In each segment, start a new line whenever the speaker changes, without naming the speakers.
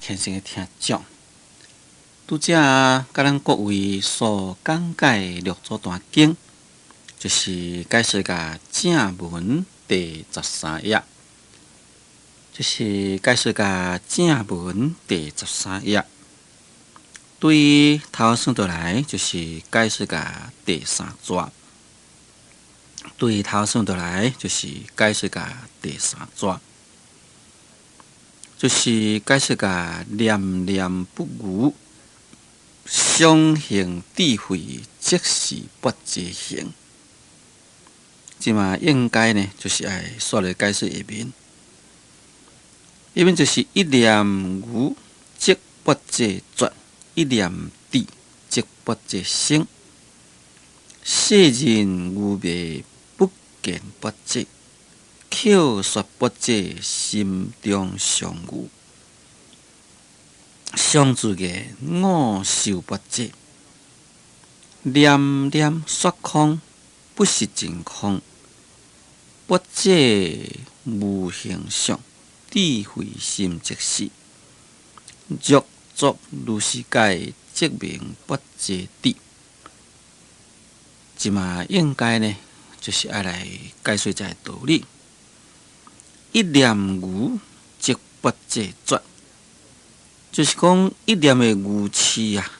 虔誠的聽眾，拄才佮咱各位所講解六祖壇經，就是解說共正文第十三頁，就是解說共正文第十三頁。對頭算倒來，就是解說共第三逝。對頭算倒來，就是解說共第三逝。就是解說共念念不愚，相行智慧，即是跋濟行。這馬應該呢，就是愛煞來解說下面。下面就是一念愚，即跋濟絕；一念智，即跋濟生。世人愚昧，不見跋濟。口說跋濟，心中常愚；常自言我修跋濟，念念說空，不是真空。跋濟無形相，智慧心即是。若作如是解，即名跋濟智。這馬應該呢，就是愛來解說這个道理。一念愚，即跋濟絕，就是講一念的愚癡啊，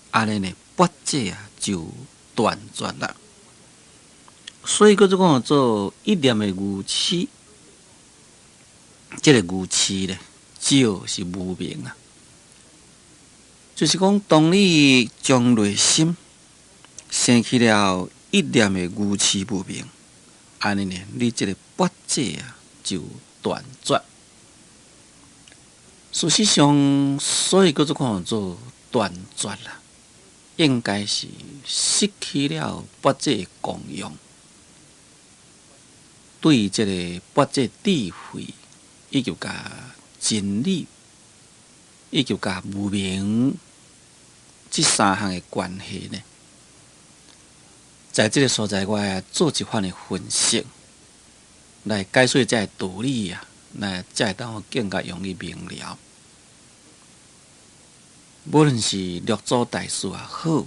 按呢呢跋濟啊就斷絕啦。所以閣做講做一念的愚癡，這个愚癡咧，就是無明啊。就是講，當你將內心生起了一念的愚癡無明，按呢呢，你這个跋濟啊就斷絕。事實上，所以閣做講做斷絕啦，應該是失去了跋濟功用，對這个跋濟智慧以及共真理以及共無明這三項的關係呢，在這个所在，我愛做一番的分析，來解說這个道理啊，來才會當更加容易明了。無論是六祖大師也好，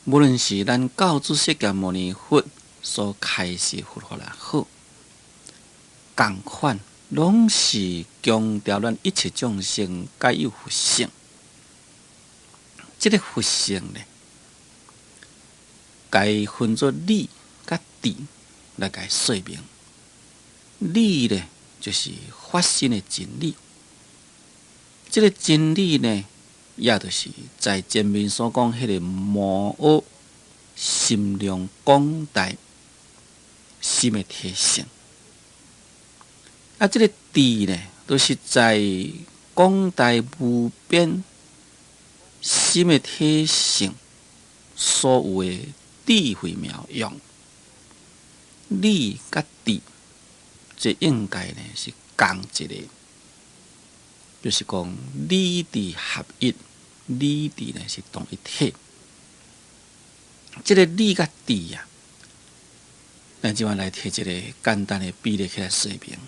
無論是咱教主釋迦牟尼佛所開示佛法也好，仝款攏是強調咱一切眾生皆有佛性。這个佛性呢，共分做理佮智來共說明。理呢，就是法身的真理。這个真理呢，也就是在前面所講彼个無我心量廣大心的體性。啊，這个智呢，就是在廣大無邊心的體性所有的智慧妙用。理佮智，這應該呢是仝一个，就是講理智合一，理智呢是同一體。這个理佮智啊，咱這擺來提一个簡單的比例起來說明，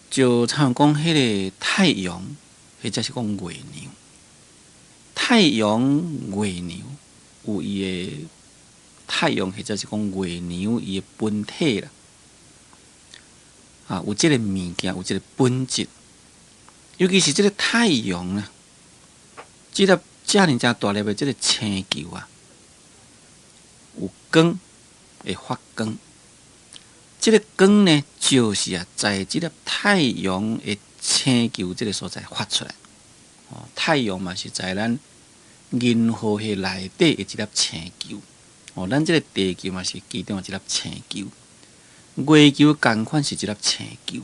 就親像講彼个太陽，或者是講月亮。太陽、月亮有伊的太陽，或者是講月亮伊的本體啦。啊，有這个物件，有這个本質。尤其是這个太陽啊，這粒遮爾遮大粒的這个星球啊，有光會發光。這个光呢，就是啊，在這粒太陽的星球這个所在發出來。哦，太陽嘛是在咱銀河系內底的一粒星球。哦，咱這个地球嘛是其中的一粒星球。月球仝款是一粒星球，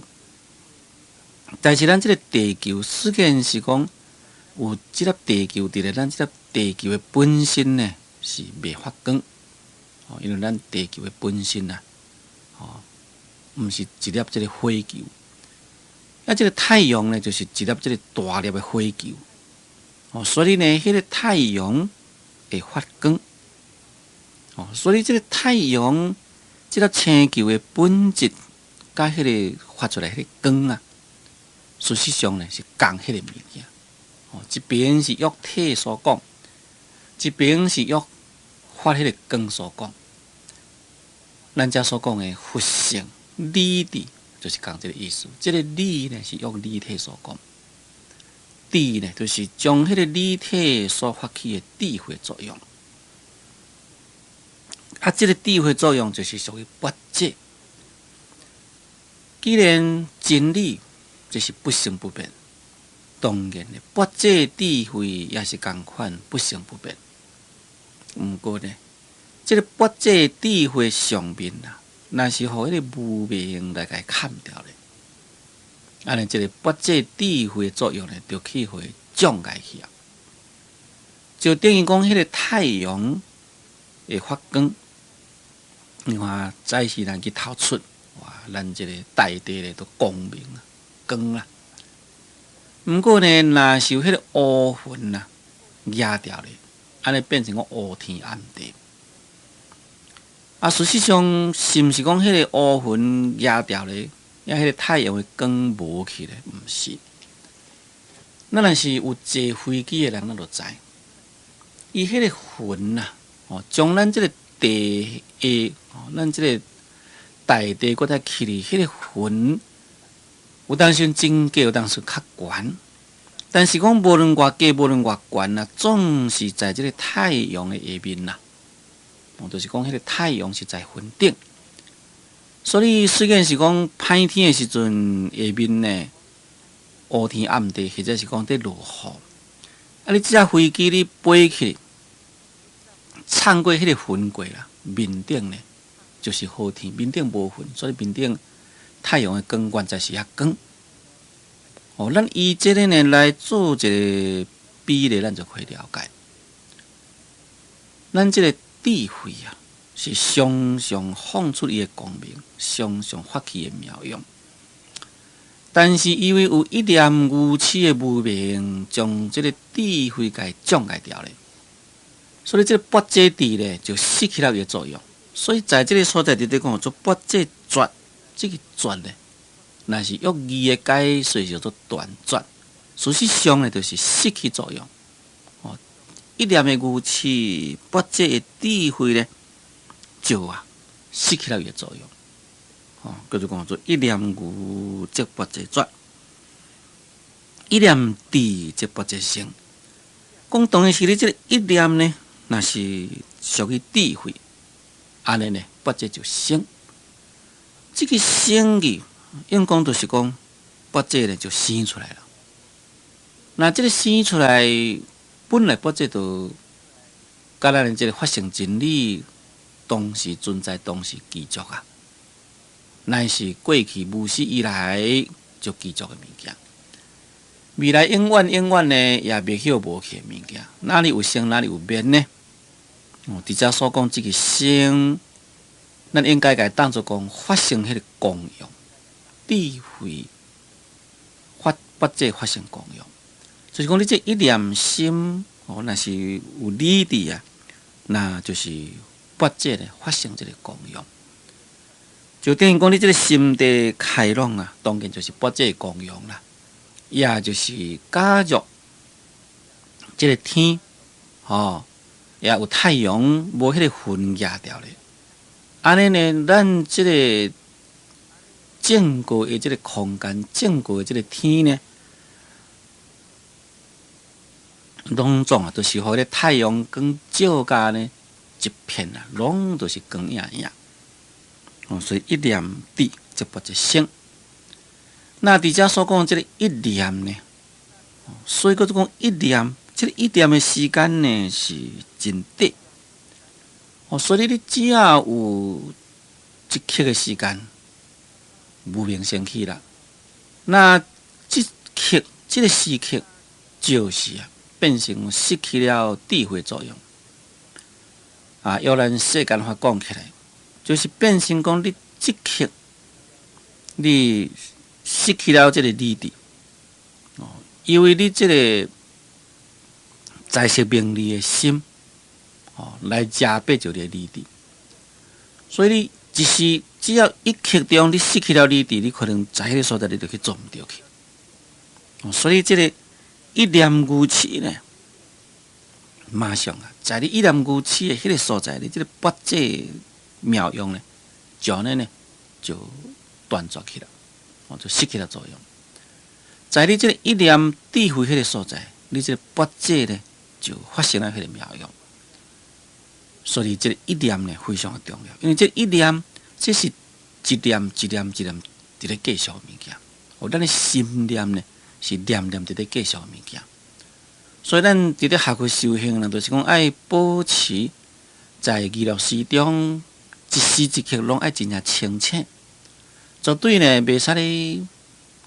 但是咱這个地球雖然是講有這粒地球佇咧，咱這粒地球的本身呢是袂發光，哦，因為咱地球的本身啊，哦，毋是一粒這个火球，啊，這个太陽呢就是一粒這个大粒的火球，哦，所以呢，彼个太陽會發光，哦，所以這个太陽這粒星球的本質，佮彼个發出來彼个光啊，事實上呢是仝彼个物件。哦，一邊是約體所講，一邊是約發彼个光所講。咱遮所講的佛性理智，就是仝這个意思。這个理呢是約理體所講，智呢就是將彼个理體所發起的智慧作用。啊，這个智慧作用就是屬於跋這。既然真理就是不生不滅，當然的，跋這智慧也是仝款不生不滅。毋過呢，這个跋這智慧上面啊，若是予彼个無明來共伊崁掉咧，按呢，這个跋這智慧作用呢，就去予伊障礙去啊。就等於講，彼个太陽會發光，你看早時咱去透出，哇，咱這个大地咧都光明啊，光啦。毋過呢，若是有彼个烏雲啊壓掉咧，按呢變成講烏天暗地。啊，事實上是毋是講彼个烏雲壓掉咧，抑彼个太陽的光無去咧？毋是。咱若是有坐飛機的人，咱就知，伊彼个雲啊，哦，將咱這个地下，哦，咱這个大地閣再起哩，彼个雲有當時真低，有當時較懸。但是講無論偌低，無論偌懸啊，總是在這个太陽的下面啦。哦，就是講彼个太陽是在雲頂，所以雖然是講歹天的時陣，下面呢烏天暗地，或者是講佇落雨，啊，你這隻飛機你飛去，衝過彼个雲過啦，面頂呢就是好天，面頂無雲，所以面頂太陽的光原在是較光。哦，咱以這个呢來做一个比例，咱就可以了解，咱這个智慧啊，是常常放出伊的光明，常常發起的妙用。但是因為有一念愚癡的無明，將這个智慧共障礙掉咧，所以這个跋這智咧就失去了伊的作用。所以在這个所在佇咧講做跋這絕，這个絕咧，若是用字的解說叫做斷絕。事實上呢，就是失去作用。哦，一念的愚癡，跋這的智慧咧，就啊失去了伊的作用。哦，叫做講做一念愚則跋這絕，一念智則跋這生。講當然是你這个一念呢，若是屬於智慧，按呢呢，跋這就生。這个生字，應講就是講跋這咧就生出來了。那這个生出來，本來跋這就佮咱的這个法性真理同時存在，同時具足啊。乃是過去無始以來就具足的物件，未來永遠永遠呢也袂曉無去的物件。哪裡有生，哪裡有滅呢？哦，佇遮所講這个生，咱應該共伊當做講發生彼个功用，智慧發跋這發生功用，就是講你這一念心哦，若是有理智啊，那就是跋這咧發生這个功用。就等於講，你這个心地開朗啊，當然就是跋這个功用啦。也就是假如這个天，吼，也有太陽，無彼个雲壓掉咧。按呢呢，咱這个整個的這个空間，整個的這个天呢，攏總啊，都是予彼个太陽光照甲呢一片啊，攏都是光影影。哦，所以一念智則跋這生。那佇遮所講這个一念呢，所以閣講一念，這个一念的時間呢是真短。哦，所以你只要有一刻的時間，無明生起啦，那這刻這个時刻就是啊，變成失去了智慧作用。啊，用咱世間話講起來，就是變成講你這刻，你失去了這个理智，哦，因為你這个財色名利的心，哦，來遮蔽著你的理智，所以你一時只要一刻鐘你失去了理智，你可能在彼个所在你就去做毋著去。所以這个一念愚癡呢，馬上啊，在你一念愚癡的彼个所在，你這个跋這妙用呢，就按呢就斷絕去了，哦，就失去了作用。在你這个一念智慧彼个所在，你這个跋這呢，就發生了彼个妙用。所以這个一念呢，非常的重要，因為這一念，這是一念一念一念佇咧繼續物件。哦，咱的心念呢，是念念佇咧繼續物件。所以咱佇咧學佛修行呢，就是講愛保持在娛樂時中，一時一刻攏愛真正清醒，絕對呢袂使咧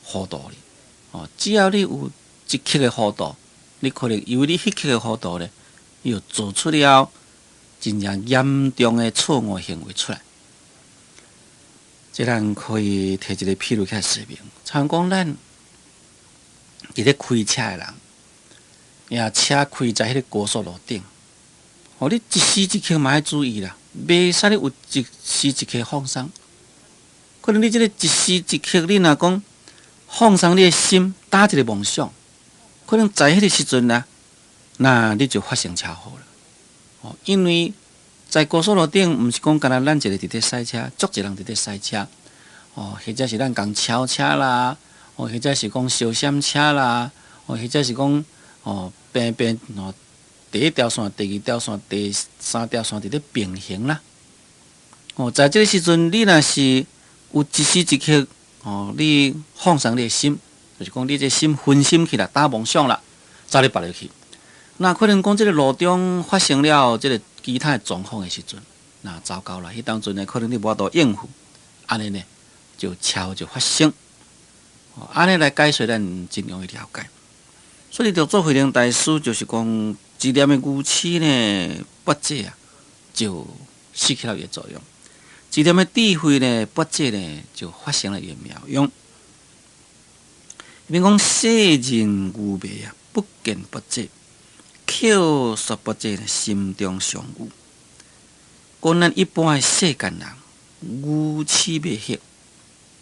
糊塗哩。哦，只要你有一刻的糊塗，你可能因為你彼刻的糊塗咧，你就做出了真正嚴重的錯誤行為出來。這咱可以提一個譬如起來說明，像講咱佇咧開車的人，也車開在彼个高速路頂，哦，你一時一刻嘛愛注意啦，袂使你有一時一刻放鬆。可能你這个一時一刻，你若講放鬆你的心，打一个夢想，可能在彼个時陣啊，那你就發生車禍了。哦，因為在高速路頂，毋是講干焦咱一个佇咧駛車，足濟人佇咧駛車。哦，或者是咱共超車啦，哦，或者是講相閃車啦，哦，或者是講哦，平平哦，第一條線、第二條線、第三條線佇咧並行啦。哦，在這个時陣，你若是有一時一刻，哦，你放鬆你的心，就是講你這心分心去啦，打妄想啦，走咧別落去。那可能講這个路中發生了這个其他的狀況的時陣，那糟糕啦！彼當陣呢，可能你無法度應付，按呢呢就車禍就發生。按呢來解說，咱真容易了解。所以六祖慧能大師就是講，一念的愚癡呢，跋這啊，就失去了伊的作用；一念的智慧呢，跋這呢，就發生了伊的妙用。因講世人愚昧啊，不見跋這。口說跋這呢，心中常有。講咱一般的世間人，愚癡未曉。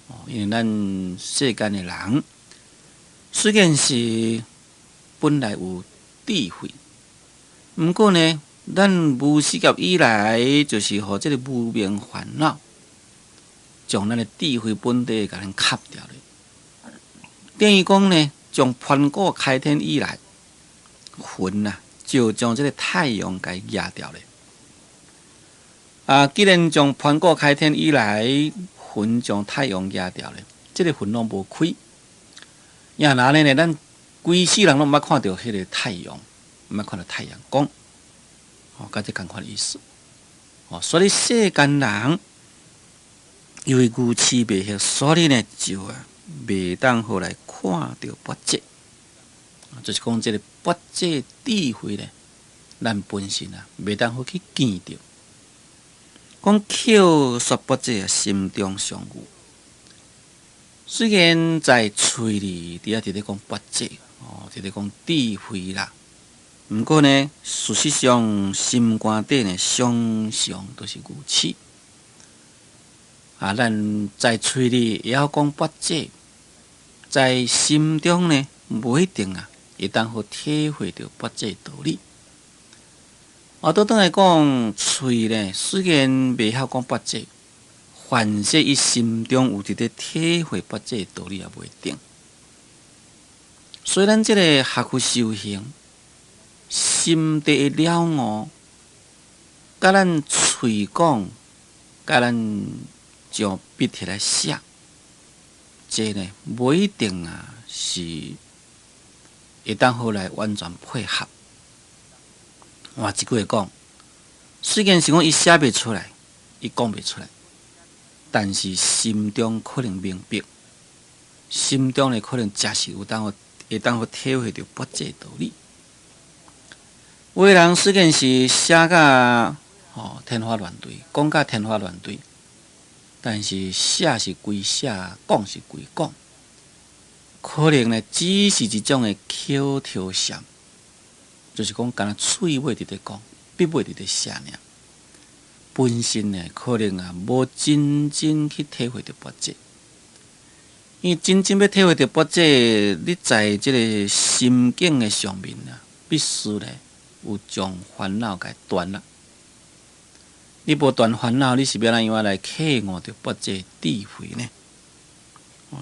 哦，因為咱世間的人，雖然是本來有智慧，毋過呢，咱無始劫以來，就是予這个無明煩惱，將咱的智慧本底共咱蓋掉了。等於講呢，從盤古開天以來，雲啊，就將這个太陽共壓掉了。啊，既然從盤古開天以來，雲將太陽壓掉了，這个雲攏無開。也那按呢，咱規世人攏毋捌看著彼个太陽，毋捌看著太陽光。哦，佮這仝款意思。哦，所以世間人因為愚癡未曉，所以呢就啊袂當好來看著跋這。就是講這个跋這智慧呢，咱本身啊袂當好去見著。講口說跋這啊，心中常有。雖然在喙裡佇遐佇咧講跋這，哦，佇咧講智慧啦，毋過呢，事實上心肝底呢，常常都是愚癡。啊，咱在喙裡會曉講跋這，在心中呢，無一定啊，會當好體會著跋這道理。我倒轉來講，喙呢，雖然袂曉講跋這，凡勢伊心中有佇咧體會跋這道理也袂定。所以咱這个學佛修行，心地的了悟，佮咱喙講，佮咱將筆提來寫，這呢無一定啊是會當好來完全配合。換一句話講，雖然是講伊寫袂出來，伊講袂出來，但是心中可能明白，心中呢可能誠實有當會當好體會著跋這道理。有的人雖然是寫甲吼天花亂墜，講甲天花亂墜，但是寫是規寫，講是規講，可能呢只是一種的口頭禪，就是講干焦喙尾佇咧講，筆尾佇咧寫爾。本身呢可能啊無真正去體會著跋這。因為真正欲體會著般若，你在這个心境的上面啊，必須咧有將煩惱共斷啦。你無斷煩惱，你是欲按怎樣來契悟著般若智慧呢？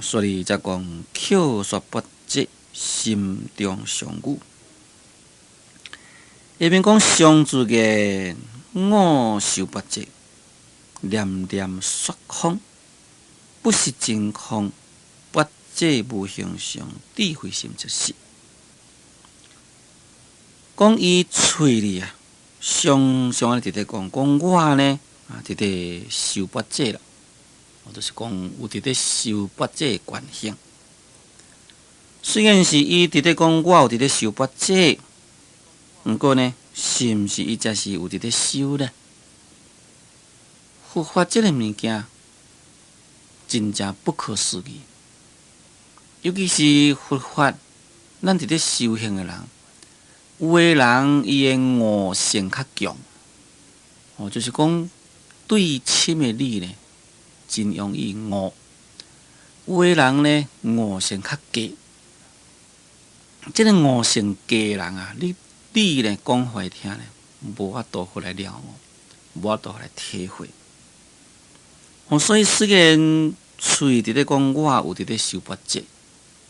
所以才講抾說般若，心中常語。下面講常自言我修般若，念念說空，不是真空，般若無形相，智慧心則是。講伊喙裡啊，常常佇咧講，講我呢啊，佇咧修般若啦，就是講有佇咧修般若的觀行。雖然是伊佇咧講我有佇咧修般若，毋過呢，是毋是伊才是有佇咧修呢？佛法這个物件，真正不可思議。尤其是佛法，咱佇咧修行的人，有的人伊的悟性較強，哦，就是講對深的理呢，真容易悟；有的人呢，悟性較低。這个悟性低的人啊，你理呢講予伊聽呢，無法度予來了悟，無法度來體會。哦，所以雖然喙佇咧講我有佇咧修般若，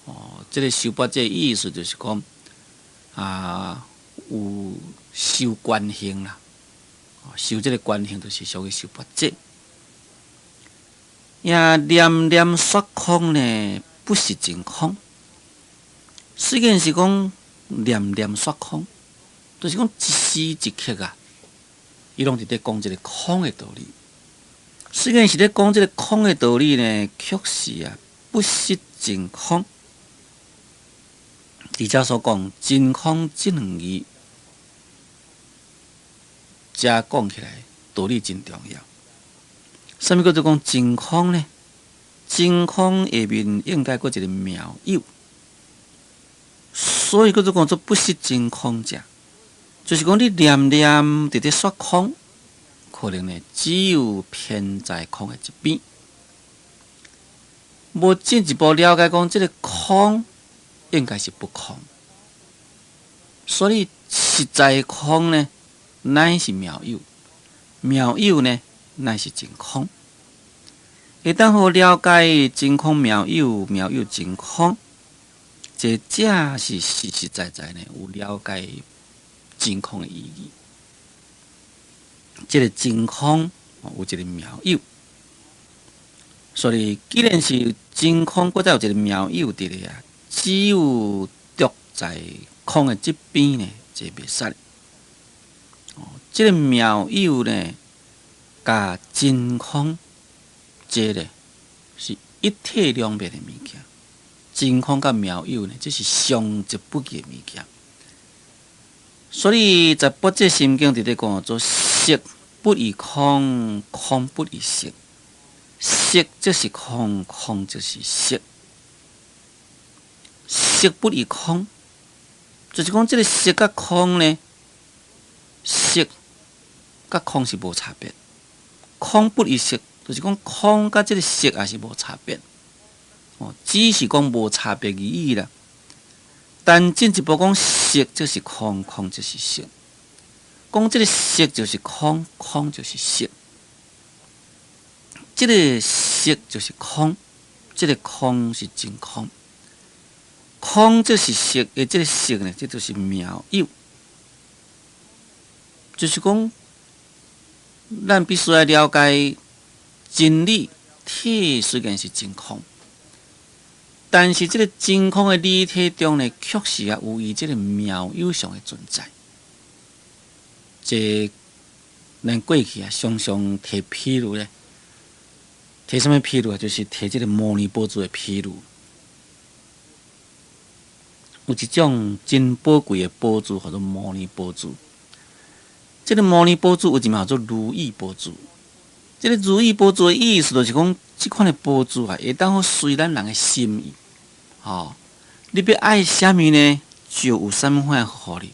哦，這个修般若意思就是講啊，有修觀行啦，修這个觀行就是屬於修般若。也念念說空呢，不是真空。雖然是講念念說空，就是講一時一刻啊，伊攏佇咧講這个空的道理。雖然是咧講這个空的道理呢，卻是啊，不是真空。佇遮所講真空這兩字，遮講起來道理真重要。啥物叫做講真空呢？真空下面應該閣一个妙有，所以叫做講做不是真空者，就是講你念念佇咧說空，可能呢只有偏在空的一邊，無進一步了解講這个空應該是不空，所以實在空呢，乃是妙有；妙有呢，乃是真空。會當好了解真空妙有，妙有真空，這才是實實在在呢有了解真空的意義。這个真空有一个妙有，所以既然是真空，閣再有一个妙有佇咧啊，只有著在空的這邊呢，這袂使。哦，這个妙有呢，佮真空，這个是一體兩面的物件。真空佮妙有呢，這是相擇不異的物件。所以在《般若心經》佇咧講做色不異空，空不異色，色即是空，空即是色。色不異空，就是講這个色佮空呢，色佮空是無差別。空不異色，就是講空佮這个色也是無差別。哦，只是講無差別而已啦。但進一步講，色就是空，空就是色。講這个色就是空，空就是色。這个色就是空，這个空是真空。空就是色，的這个色呢，這就是妙有。就是講，咱必須愛了解真理體雖然是真空，但是這个真空的理體中呢，確實啊有伊這个妙有相的存在。這咱過去啊，常常提譬喻咧，提啥物譬喻啊？就是提這个摩尼寶珠的譬喻。有一種真寶貴的寶珠，叫做摩尼寶珠。這个摩尼寶珠有一名叫做如意寶珠。這个如意寶珠的意思，就是講，這款的寶珠啊，會當好隨咱人的心意。吼，你欲愛啥物呢？就有啥物款予你。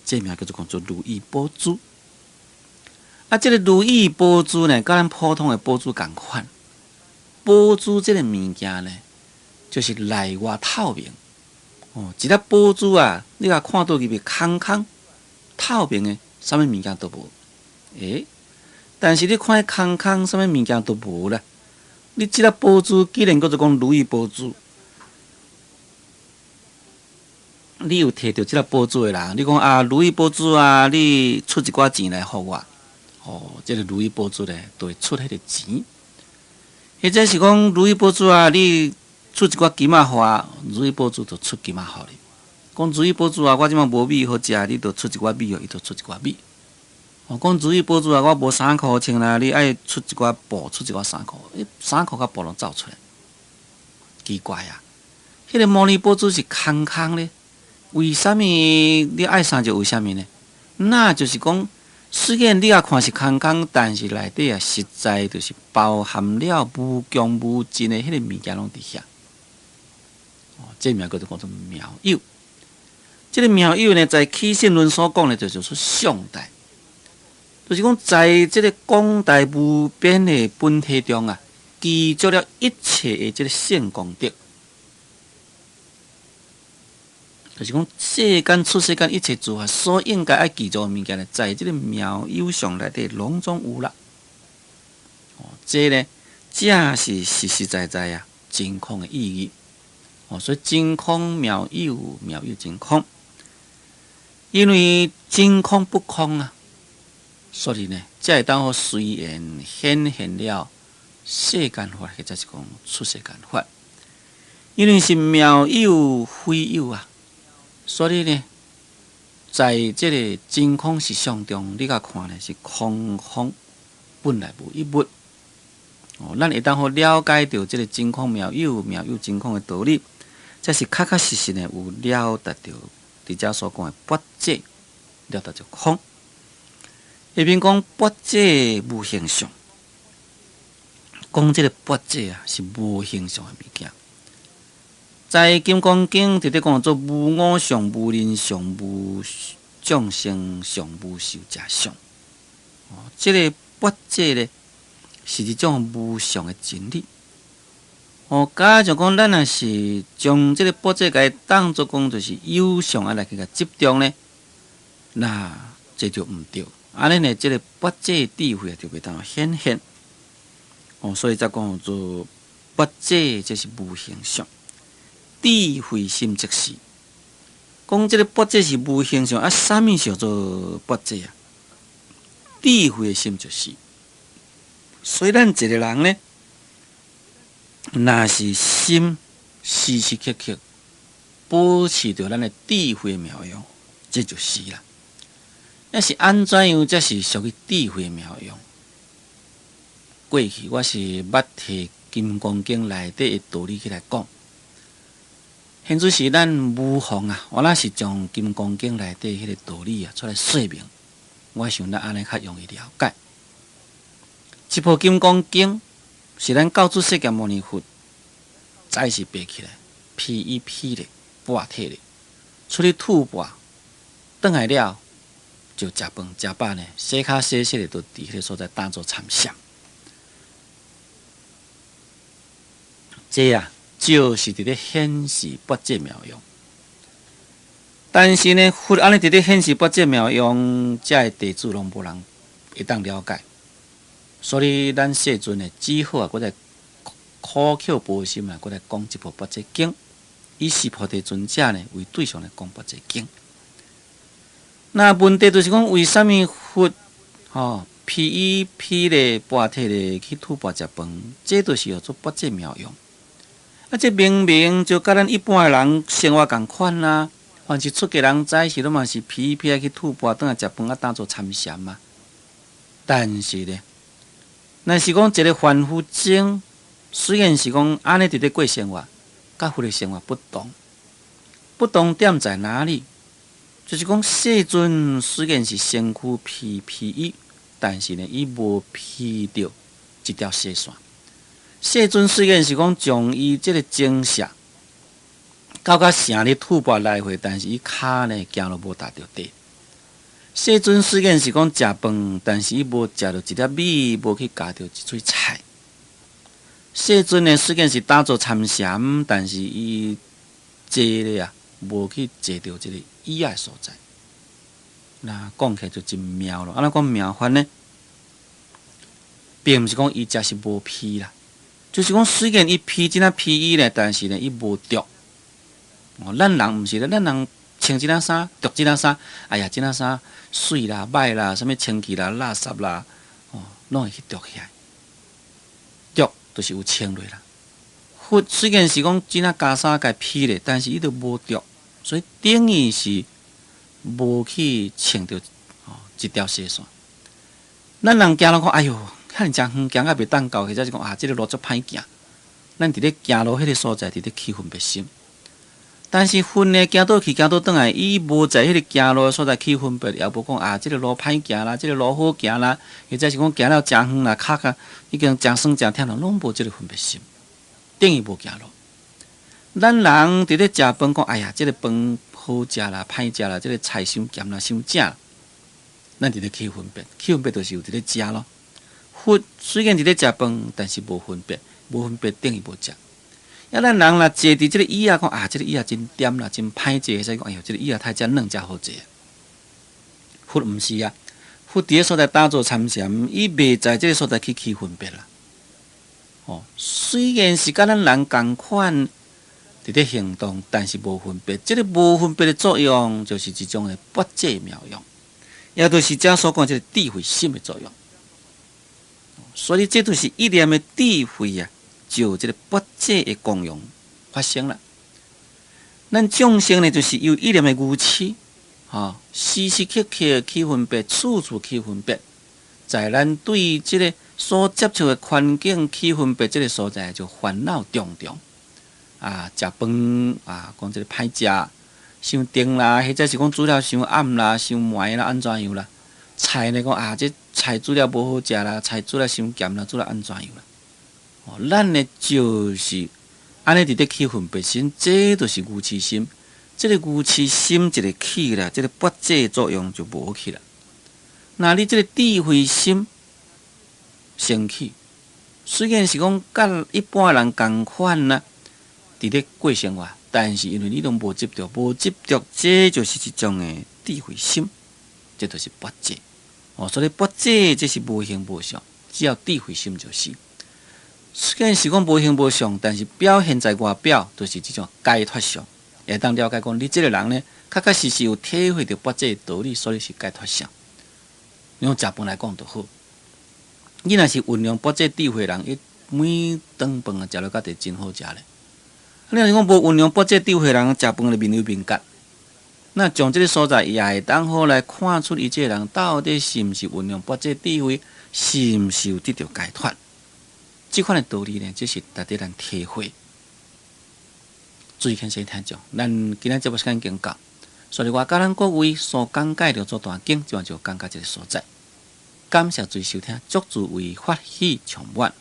這名叫做講做如意寶珠。啊，這个如意寶珠呢，佮咱普通的寶珠仝款。寶珠這个物件呢，就是內外透明。哦，一粒寶珠啊，你共看倒入去空空透明的，啥物物件都無。欸，但是你看彼空空，啥物物件都無啦。你這粒寶珠既然叫做講如意寶珠，你有提著這粒寶珠的人，你講啊，如意寶珠啊，你出一寡錢來予我，哦，這个如意寶珠咧，就會出彼个錢。或者是講如意寶珠啊，你出一寡金仔予我，如意寶珠就出金仔予你。講如意寶珠啊，我這馬無米好食，你就出一寡米予，伊就出一寡米。哦，講如意寶珠啊，我無衫褲好穿啦，你愛出一寡布，出一寡衫褲，欸，衫褲佮布攏走出來，奇怪啊！彼个摩尼寶珠是空空咧，為啥物你愛啥就有啥物呢？那就是講，雖然你也看是空空，但是內底啊，實在就是包含了無窮無盡的彼个物件攏佇遐。哦，這名叫做講做妙有。這个妙有呢，在起信論所講的，就叫做相大，就是講在這个廣大無邊的本體中啊，具足了一切的這个聖功德。就是講世間出世間一切諸法所應該愛具足的物件呢，在這个妙有相內底攏總有啦。哦，這呢，正是實實在在啊，真空的意義。哦，所以真空妙有，妙有真空。因為真空不空啊，所以呢，才會當予隨緣顯現了世間法，或者是講出世間法。因為是妙有非有啊。所以呢，在這个真空實相中，你共看呢是空空，本來無一物。哦，咱會當予了解著這个真空妙有、妙有真空的道理，才是確確實實呢有了達著佇遮所講的般若，了達著空。下面講般若無形相，講這个般若啊是無形相的物件。在《金剛經》佇咧講做無我相、無人相、無眾生相、無壽者相。哦，這个般若咧是一種無常的真理。哦，假如講咱若是將這个般若共伊當做講就是有相啊來去共執著呢，那這就毋對。按呢呢，這个般若智慧就袂當顯現。哦，所以才講做般若，這是無形相。智慧心即是，講這个般若是無形相啊，啥物叫做般若啊？智慧的心就是。所以咱一個人呢，若是心時時刻刻保持著咱的智慧妙用，這就是啦。抑是按怎樣才是屬於智慧妙用？過去我是捌提《金剛經》內底的道理起來講。現在是咱無妨啊，我若是將《金剛經》內底彼个道理啊出來說明，我想咱按呢較容易了解。這部《金剛經》是咱教主釋迦牟尼佛早時爬起來，披衣披咧，跋體咧，出去吐缽，轉來了就食飯食飽呢，洗跤洗洗咧，就佇彼个所在打坐參禪。這啊，就是佇咧顯示般若妙用。但是呢，佛按呢佇咧顯示般若妙用，遮的弟子攏無人會當了解。所以咱世尊呢，只好啊，閣再苦口婆心啊，閣來講這部般若經，以須菩提尊者呢為對象來講般若經。那問題就是講，為啥物佛吼披衣披咧跋體咧去吐缽食飯？這就是叫做般若妙用。啊，這明明就佮咱一般的人生活仝款啊！凡是出家人早時攏嘛是披衣披來去吐缽，轉來食飯啊，打坐參禪嘛。但是呢，若是講一個凡夫僧，雖然是講按呢佇咧過生活，佮佛的生活不同。不同點在哪裡？就是講世尊雖然是身軀披披衣，但是呢，伊無披著一條細線。世尊雖然是講將伊這个精舍到甲城咧吐缽來回，但是伊跤呢行路無踏著地。世尊雖然是講食飯，但是伊無食著一粒米，無去咬著一喙菜。世尊呢，雖然是打坐參禪，但是伊坐咧啊，無去坐著這個椅仔所在。那講起來就真妙咯。按怎講妙法呢？並毋是講伊食是無披啦，就是講雖然伊披這領披衣咧，但是呢，伊無著。哦，咱人毋是咧，咱人穿這領衫，著這領衫，哎呀，這領衫媠啦、歹啦，啥物清氣啦、垃圾啦，哦，攏會去著起來。著就是有穿落啦。佛雖然是講這領袈裟共披咧，但是伊都無著，所以等於是無去穿著哦一條細線。咱人行路講，哎喲，遐爾誠遠行甲袂當到，或者是講啊，這個路足歹行。咱佇咧行路彼個所在，佇咧起分別心。但是佛呢，行佗去，行佗轉來，伊無在彼個行路的所在起分別，也無講啊，這個路歹行啦，這個路好行啦，或者是講行了誠遠啦，跤較已經誠酸誠忝啦，攏無這個分別心，等於無行路。咱人佇咧食飯講，哎呀，這個飯好食啦，歹食啦，這個菜傷鹹啦，傷正。咱佇咧起分別，起分別就是有佇咧食咯。佛雖然佇咧食飯，但是無分別，無分別等於無食。啊，咱人若坐佇這個椅仔講啊，這個椅仔真恬啦，真歹坐，會使講哎喲，這個椅仔太遮軟才好坐。佛毋是啊，佛佇個所在打坐參禪，伊袂在這個所在去起分別啦。哦，雖然是佮咱人仝款佇咧行動，但是無分別。這個無分別的作用，就是一種的撥濟妙用，也就是遮所講這個智慧心的作用。所以這就是一念的智慧啊。就這個撥濟的功用發生了。咱眾生呢，就是有一念的愚癡，吼，時時刻刻起分別，處處起分別，在咱對這個所接觸的環境起分別，這個所在就煩惱重重。啊，食飯啊，講這個歹食，傷甜啦，或者是講煮了傷暗啦、傷糜啦，按怎樣啦？菜呢講啊，這菜煮了無好食啦，菜煮了傷鹹啦，煮了按怎樣啦？咱呢就是按呢佇咧起分別心，這就是愚癡心。這個愚癡心一个起啦，這個撥濟作用就無去啦。那你這個智慧心生起，雖然是講佮一般人仝款啦，佇咧過生活，但是因為你攏無執著，無執著，這就是一種的智慧心，這就是撥濟。哦，所以撥濟這是無形無相，只要智慧心就是。雖然是講無形無相，但是表現在外表，就是這種解脫相。會當了解講，你這個人呢，確確實實有體會著撥濟道理，所以是解脫相。用食飯來講就好。你若是運用撥濟智慧人，伊每頓飯啊食落覺得真好食咧。你若是講無運用撥濟智慧人，食飯就面有面角。那從這個所在也會當好來看出，伊這個人到底是毋是運用撥濟智慧，是毋是有得著解脫。這款的道理呢，這是值得咱體會。注意聽先聽眾，咱今仔節目時間已經到，所以我佮咱各位所講解六祖壇經，這擺就講到這個所在。感謝注意收聽，祝諸位法喜充滿。